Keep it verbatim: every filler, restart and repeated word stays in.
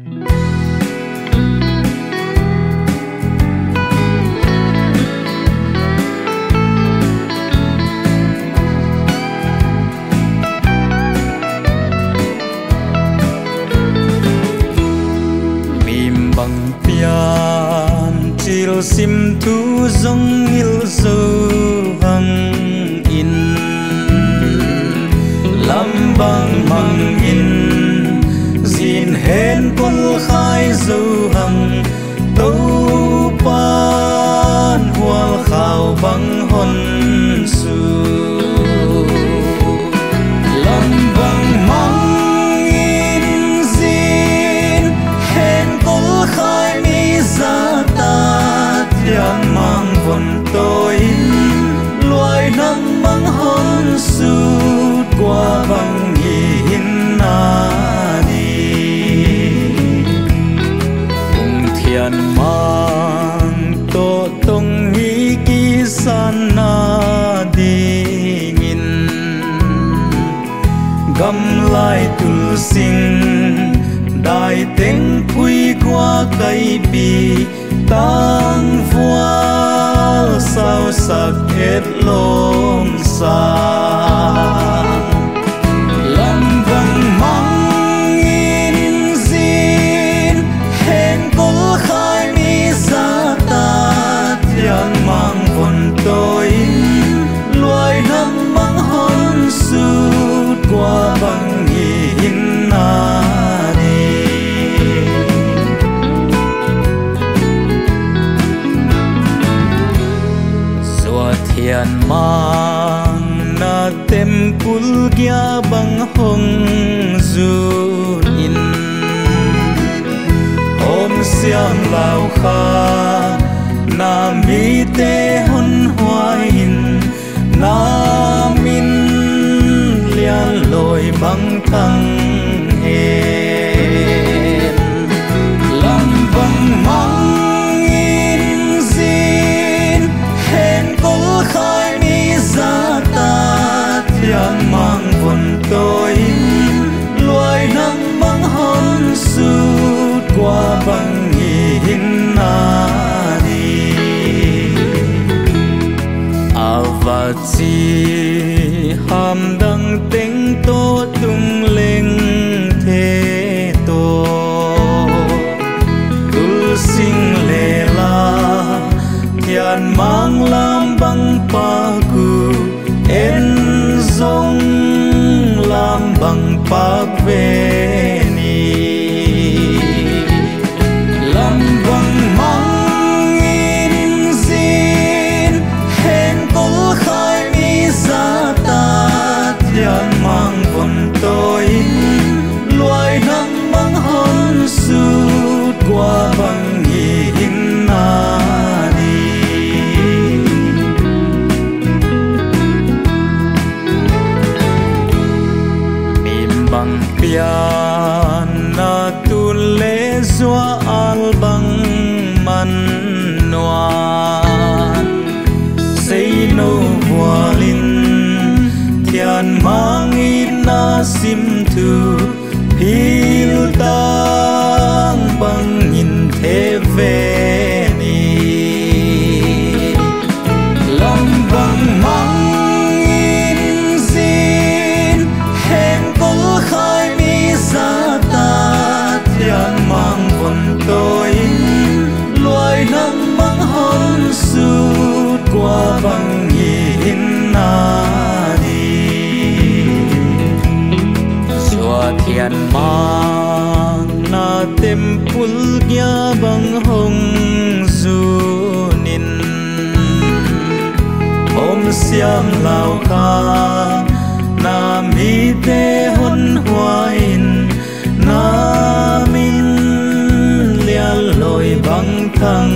Mim bang pian chil sim thu zong ngil zou hang in, lam bang mang in, zin hen kol khai zou hang, Toupa'n hual khau bang hon su. Lam bang mang in, zin hen kol khai mi zahtak, Thian Mang von tawi in, luai hnam mang hon sut, kua bang hi hi'n na di. Ung Thian Mang toh tong hi kisan na ding in, gamlai tul sing, dai teng pui kua kaipi, tangvual sau sak et lom sa. Lam bang mang in, zin hen kol khai mi zahtak, Thian Mang von tawi in, luai hnam mang hon sut, kua bang hi hi'n na di. Suathian Mang na temple gia bang hong zun in, hawm siam lau kha, na mite hon huai in, na min lian lawi bang thang hen. Lam bang mang in, zin hen kol khai mi zahtak, Thian Mang von tawi in, luai hnam mang hon sut, kua bang hi hi'n na di. A va chi hamdang teng toh, tung leng the toh, tul sing le la, Thian Mang lam bang pak uh, en zong lam bang pak ve ni. Lam bang mang in, zin hen kol khai mi zahtak, Thian Mang von tawi in, luai hnam mang hon sut, kua bang hi hi'n na di. Mim bang pian na tun le zua al bang man nuan, sei nou vual in, Thian Mang in na sim thu, phil tang bang in the ve ni. Lam bang mang in, zin hen kol khai mi zahtak, Thian Mang von tawi in, luai hnam mang hon sut, kua bang hi hi'n na di. Suathian Mang na temple gia bang hong zun in, hawm siam lau kha, na mite hon huai in, na min lian lawi bang thang